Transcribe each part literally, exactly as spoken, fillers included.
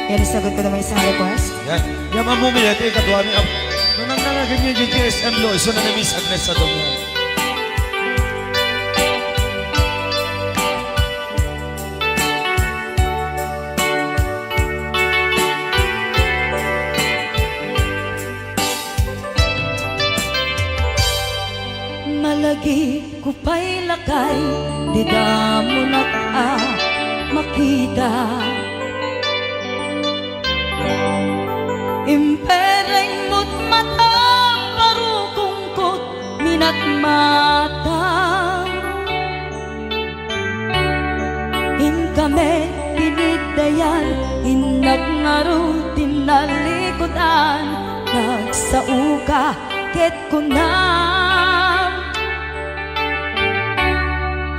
Yan, isagot ko naman isang request. Yan. Yan, Ma'am Mumi, ito yung kaduami. Ang nanang na kanya yung G S M lo, iso na namiss Agnes sa Domingo. Malagip ko pay lakay, dida mo nak a makita. Impereng mo't mata, parukongkot minatmata. Inka met piniddayan, innak ngarud ti nalikudan, nagsaoka ket kunam,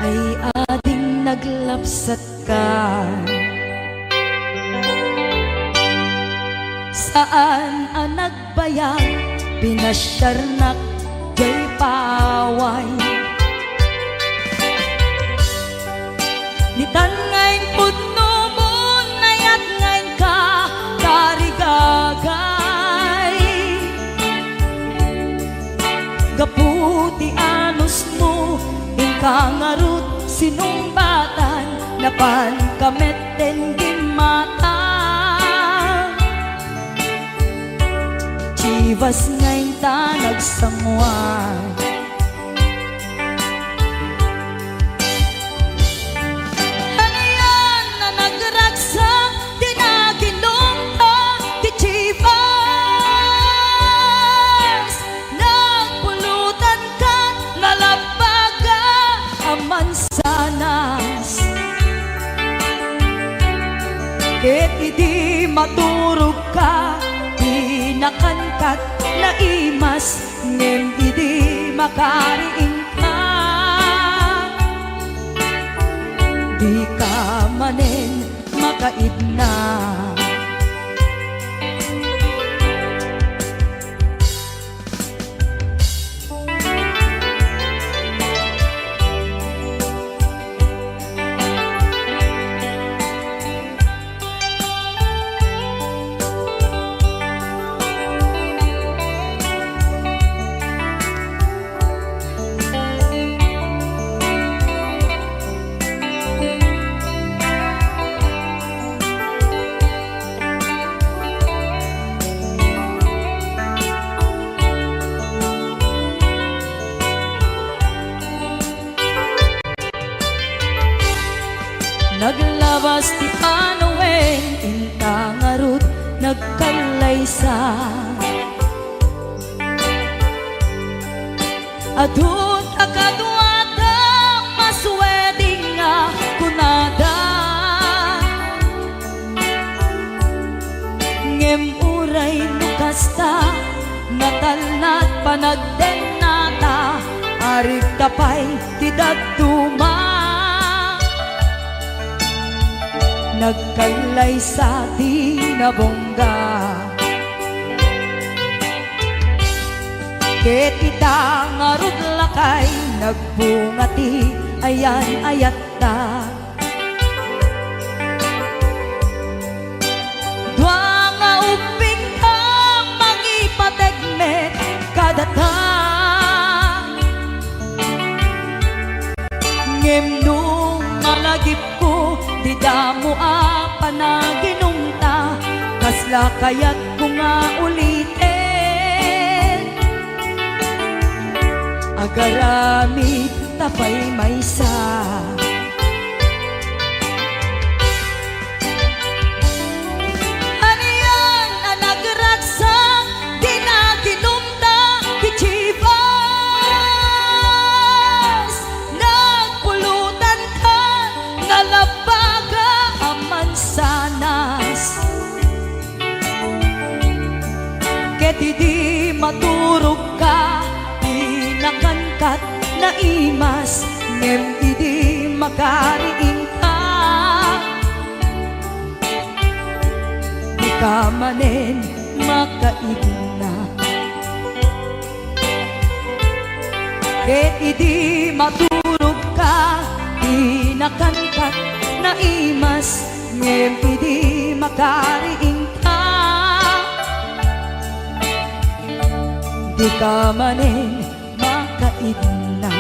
ay ading naglapsatka. Saan a nagbayag, pinasiarnak jay paway. Ditan nga impudno mo, nayat nga inka tarigagay. Gapu ti anusmo, inka ngarud sinungbatan, napanka met ti matan. Chivas nga inta nagsanguan. Anian a nagragsak ti naginumta ti Chivas? Nagpulutanka, nalabbaga a mansanas. Ket idi maturogka, dinakankat naimas, ngem idi makariingka, dika manen makaidna. Naglabas ti panawen, inta ngarud nagkallaysa. Adu ta kaduada, maswedding a kunada. Ngem uray no kasta, natalna't panagdennata, arigta pay ti dadduma. Nagkallaysa ti nabungga. Ket ita ngarud lakay, nagbunga ti ayan-ayatta. Dua nga ubbingka, mangipateg met kadata. Ngem no malagipko, dida mo a panaginumta, kasla kayatko nga uliten. Agaramid ta pay maysa. Anian a nagragsak, dinaginumta ti Chivas. Nagpulutanka, nalabbaga a mansanas. Ket idi maturogka, dinakankat naimas, ngem idi makariingka, dika manen makaidna. Ket idi maturogka, dinakankat naimas, Ngem idi makariingka, dika manen makaidna.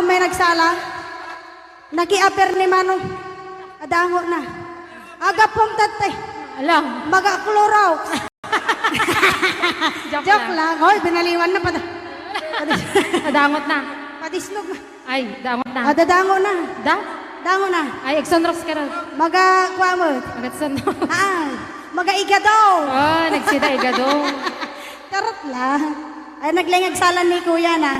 may nagsala. Nakiaper ni Mano. Adango na. Agapom tattay. Ala. Maga-Clorox. Joke Joke lang. lang. Hoy, binaliwan na pati. Adangot na. Padisnog na. Ay, dangot na. Ah, dadango na. Da? Dango na. Ay, agsunrox ka ron. Maga, kuamot. Magatsunrox. Ah, maga-igado. Oh, nagsida igado. Charot lang. Ay, naglengag salan ni Kuya na.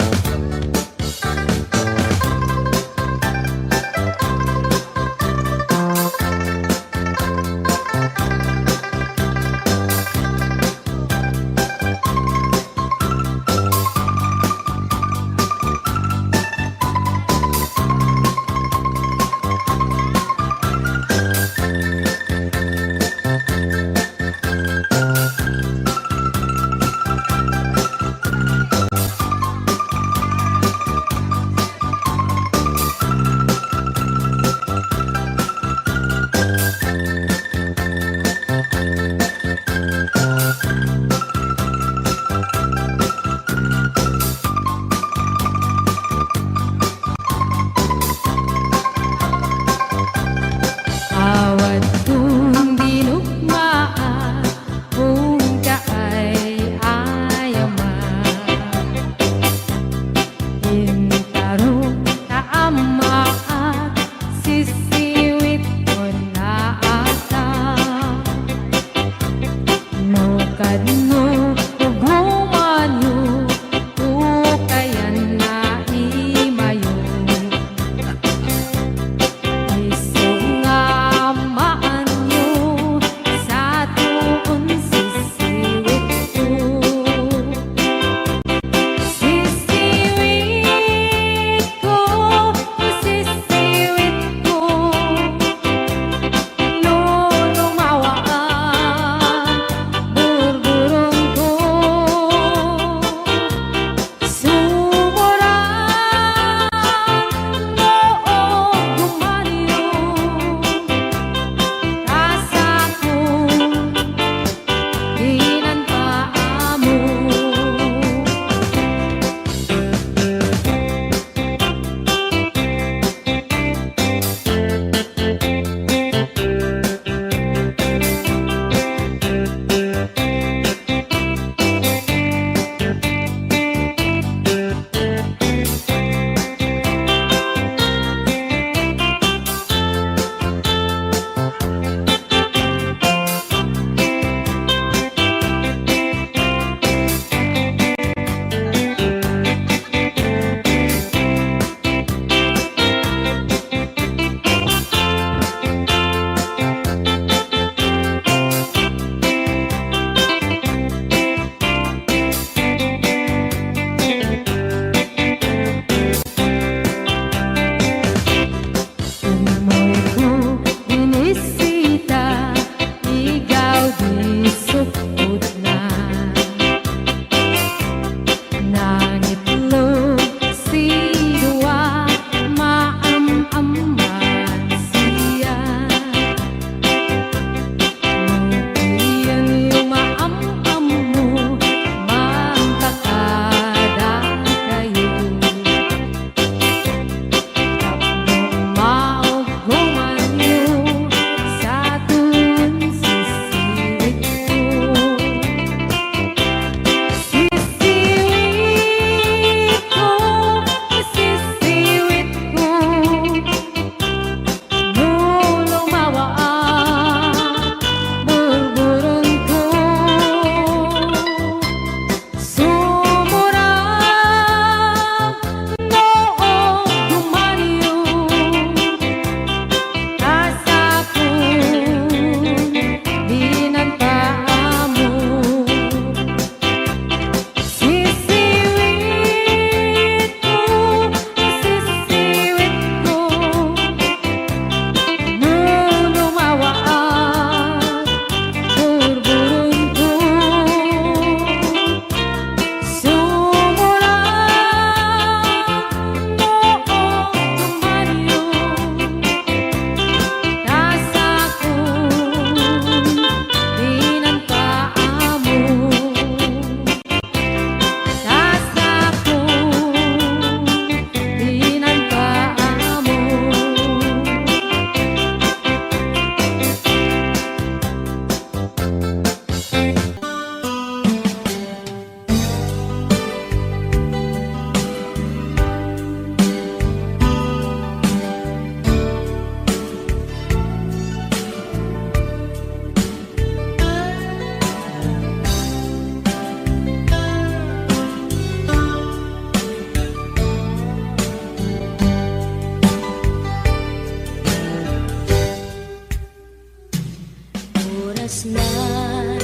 Nay,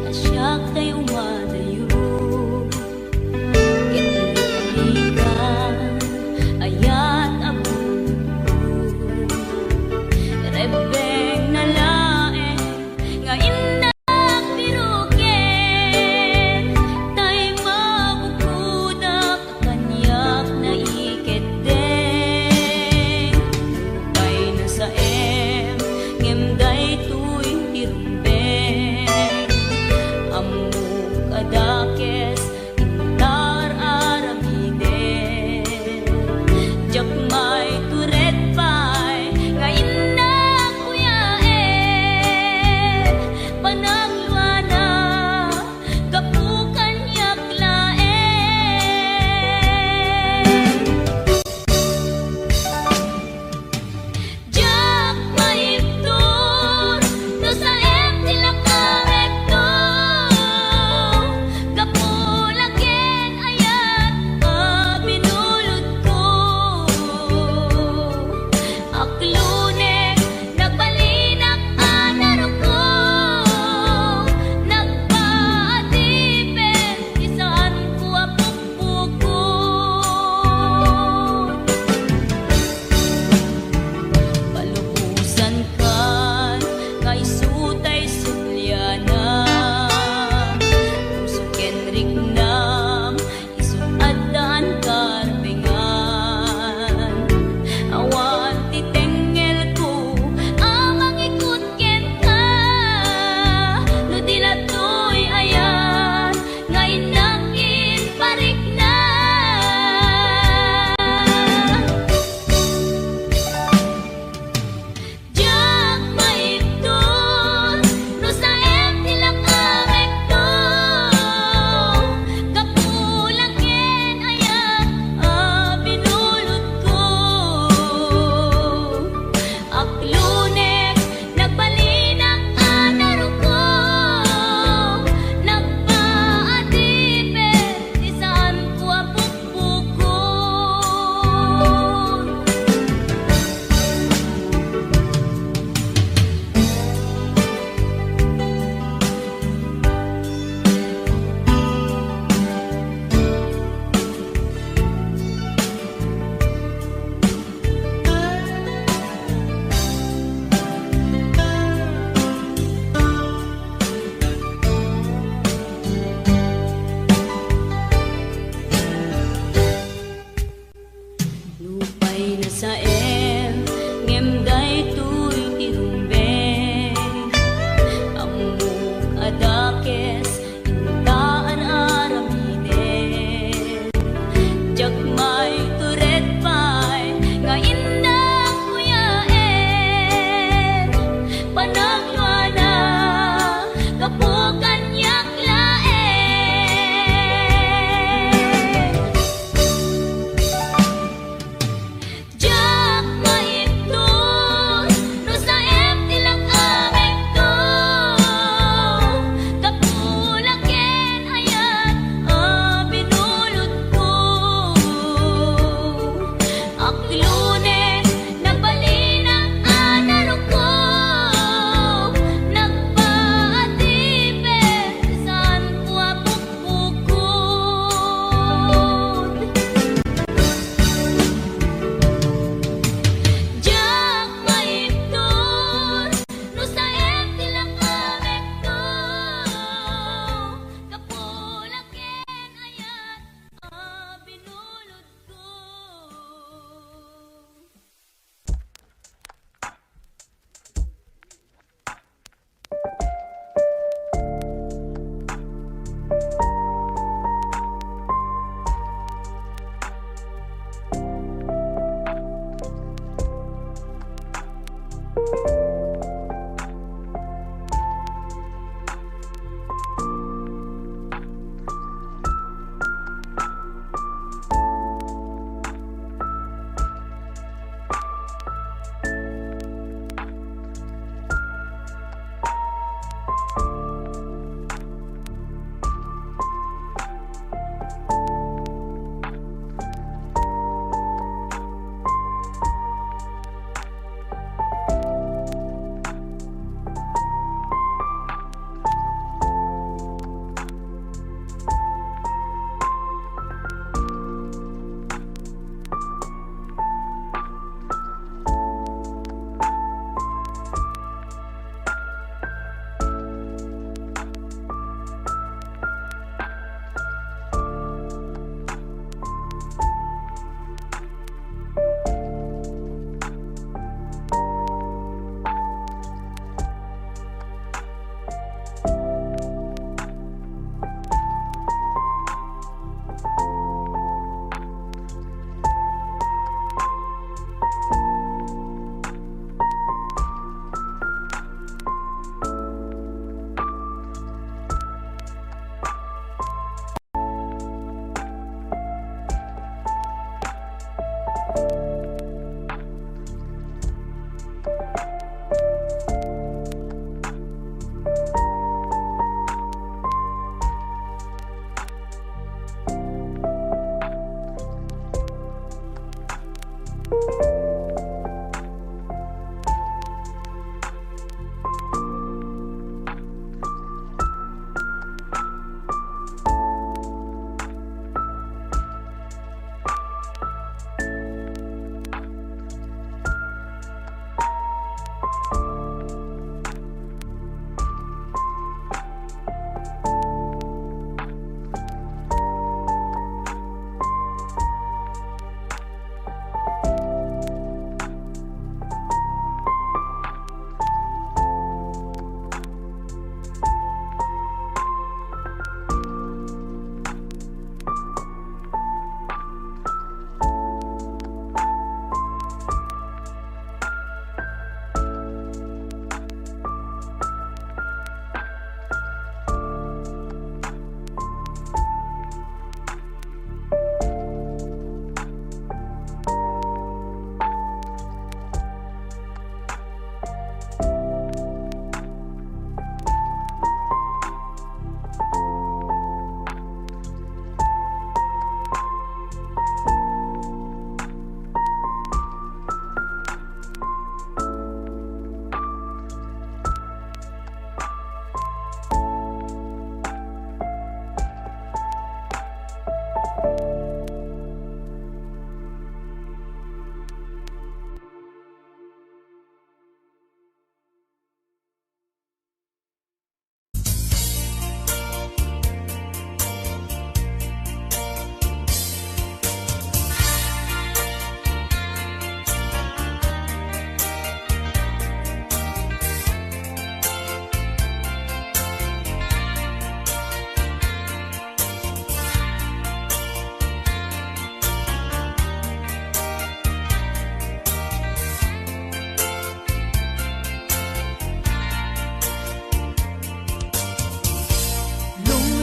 a siak tay umadayo. Ket nagliklikan, ayat a bubulong. Rebbengna laeng nga innak piruken, tay mabukudak kaniak naikeddeng. Pay nasaem, ngem daytoy ti rumbeng.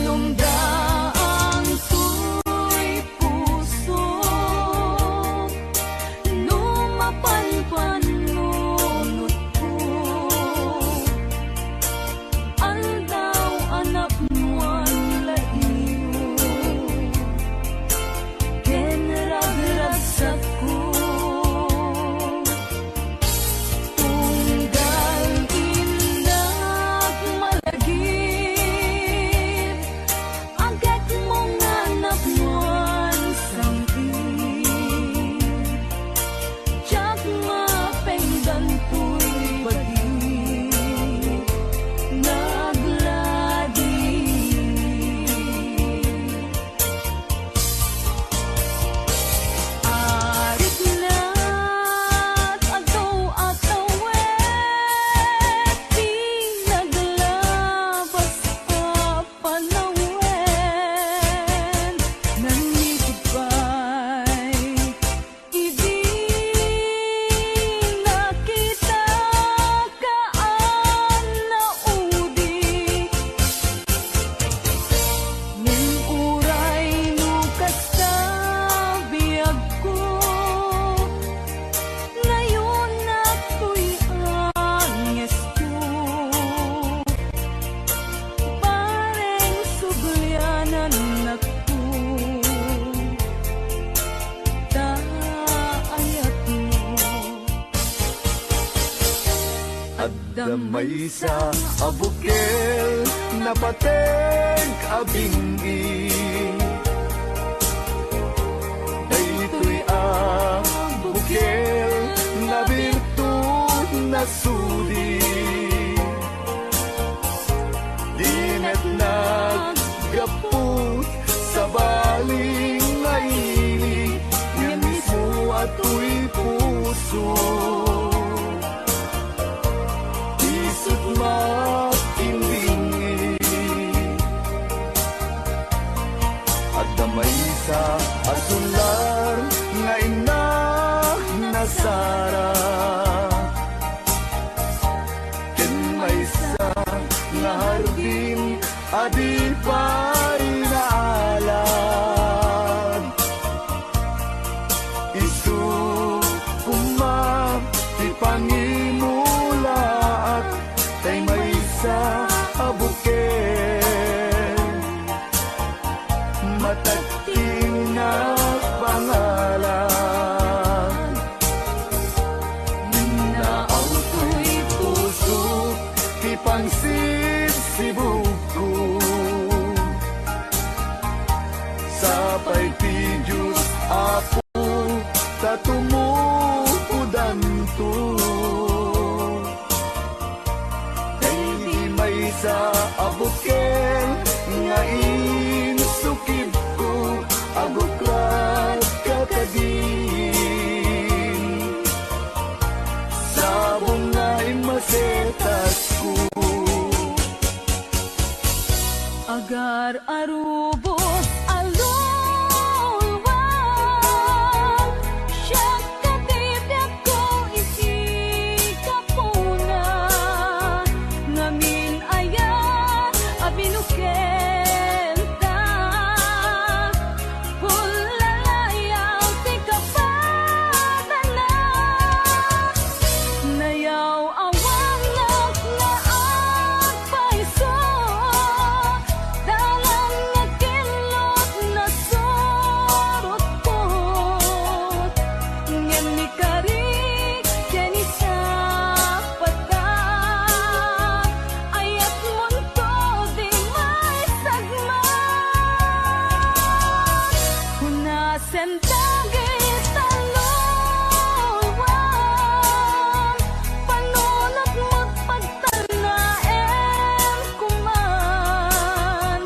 Lumlumdaang toy puso, no mapanpan ngunotko. Aldaw a napnoan la iyo ken ragragsakko. Tunggal innak malagip, agekmo nga napnoan sang-i. Diak mapengdan toy bagi nga agladi. Ariknak, agaw a tawet, ti naglabas a panawen. Nanipud pay idi nakitak a naudi. Ngem uray no kasta biagko, nayonak toy angesko. Bareng sublianannakto ta ayatmo. Adda maysa a bukel napateg a bing-i. Daytoy a bukel nabirtud nasudi. Di met naggapu, sabali nga ili, ngem mismo a toy puso. Isut' makimbing. Adda maysa a sular nga inna nasara. sibsibugko. Sapay ti Dios, Apo, ta tumupodanto. Daydi maysa a bukel nga insukibko, agukrad ka kadin. Sabong nga immasetasko. Agar a rubos a luluang, siak ti biagko iti gapuna. Ngamin aya a binukelta, pullalayaw ti kapadana. Nayaw-awangak nga agpayso, dalan nga kinlot nasurotko. Ngem ni Karik ken ni Sapata, ayatmonto dimay sagma. Kuna Sen dagita luluang, panunot met pagtalnaem kuman.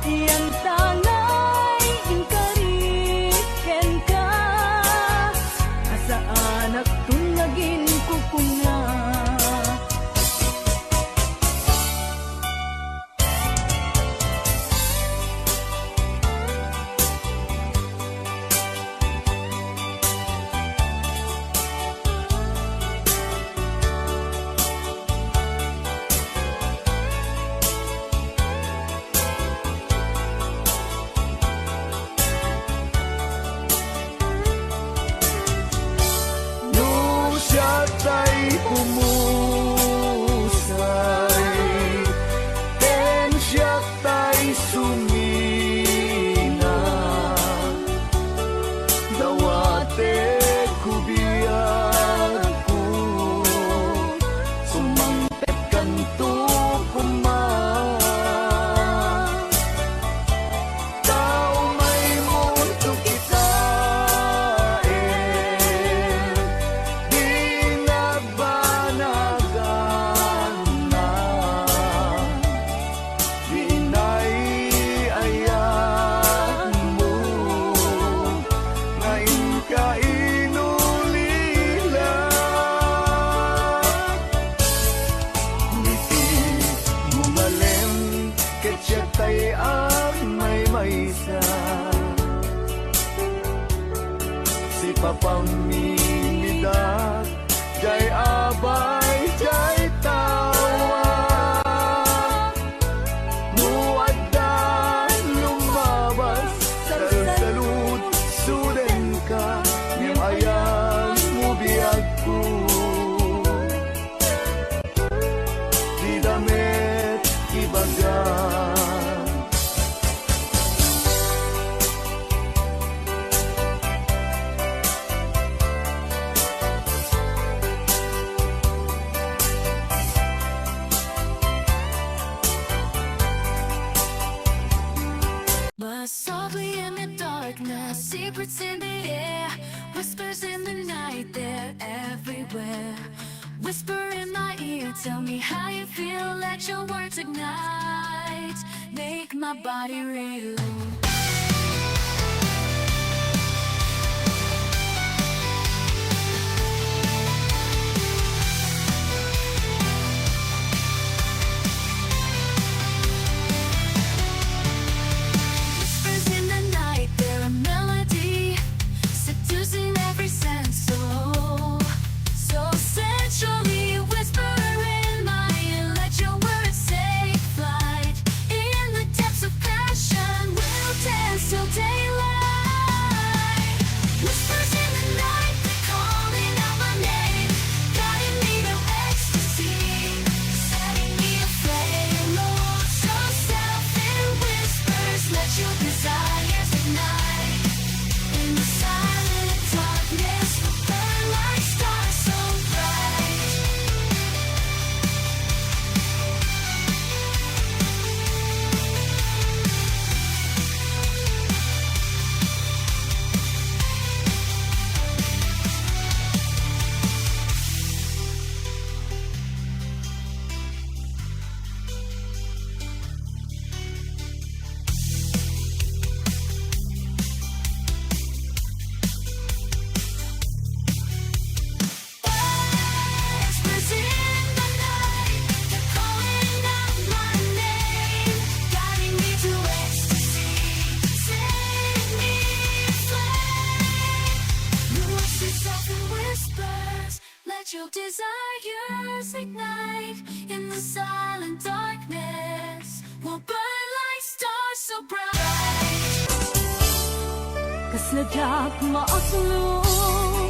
Yan tangay inkari kenka, a saanakton nga ginkukuna. No siak tay pumusay, ken siak tay sumina, dawatek ko biagko, sumang Kanto koma, ta umaymonto kitaen, di nagbanaganna. Di inay-ayatmo nga inka inulila. Niti mo malem ket siak tay agmaymaysa. Sipapamimidak, jay abay, jay tawa. No adda lumabas, salsalud, sudenka, ngem ayanmo biagko. Dida met ibaga. But softly in the darkness, secrets in the air, whispers in the night, they're everywhere. Whisper in my ear, tell me how you feel, let your words ignite, make my body real. Whispers in the night, they're a melody, seducing every sense. So, so sensually whisper in my ear, let your words take flight. In the depths of passion, we'll Desires ignite in the silent darkness. We'll burn like stars so bright. Kasla diak maaslo.